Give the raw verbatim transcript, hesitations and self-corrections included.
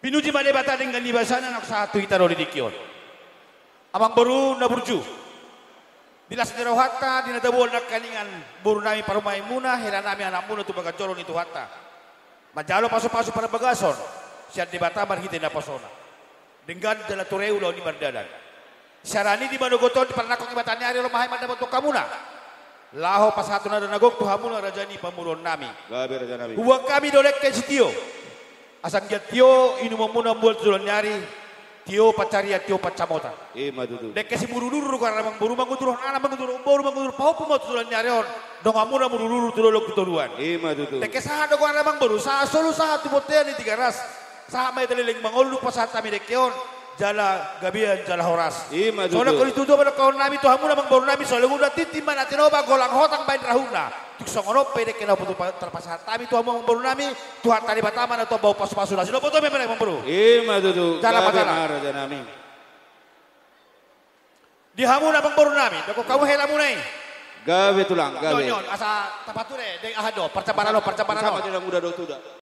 Pinuji ma Debata denggan ni basana na sahat tu hita ro di tingki on. Amangboru na burju, di las ni rohanta di na tabo nangkiningan boru nami parumaenmuna, hela nami anakmuna tu bagas joro ni Tuhanta, manjalo pasupasu parbagason sian Debata marhite naposona, denggan jala tureul ulaon ni mardalan. Sian ari di manogot on di parnangkok ni mata ni ari ro ma hami mandapothon hamuna laho pasahathon na gok tu hamuna raja ni pamoruon nami. Gabe raja nami. Huboan hami do dengke sitio. Asa anggiat tio inumonmuna mual tu joloan ni ari, tio pansarian, tio pansamotan. Ima tutu. Dengke simudurudur do goarna amangboru, manguduruhon anak, manguduruhon boru, manguduruhon pahompu ma tu joloan ni ari on, donganmuna mudurudur tu dolok tu toruan. Ima tutu. Dengke sahat do goarna amangboru, sahat solu sahat tu bontean ni Tigaras. Sahat ma hita leleng mangolu, pasahat hami dengke on jala gabean jala horas. Ima tutu. Songon na holi tutu ma dohonon nami tu hamuna amangboru nami, so leleng unda tintin ma na tinopa, golang hotang baen rahutna. Tung songon on pe dengke na tarpasahat hami tu hamu amangboru nami, Tuhanta Debata ma na tuat bahen pasupasu na sinopo tu memang amangboru. Ima tutu. Jala gabe ma jala ma raja nami. Di hamuna amangboru nami, dohonon hamu helamuna i. Gabe tulang, gabe. Nyon, nyon, asa tapature, dengke aha do, parjambaran on, parjambaran on. Sama dengan muda do tuda.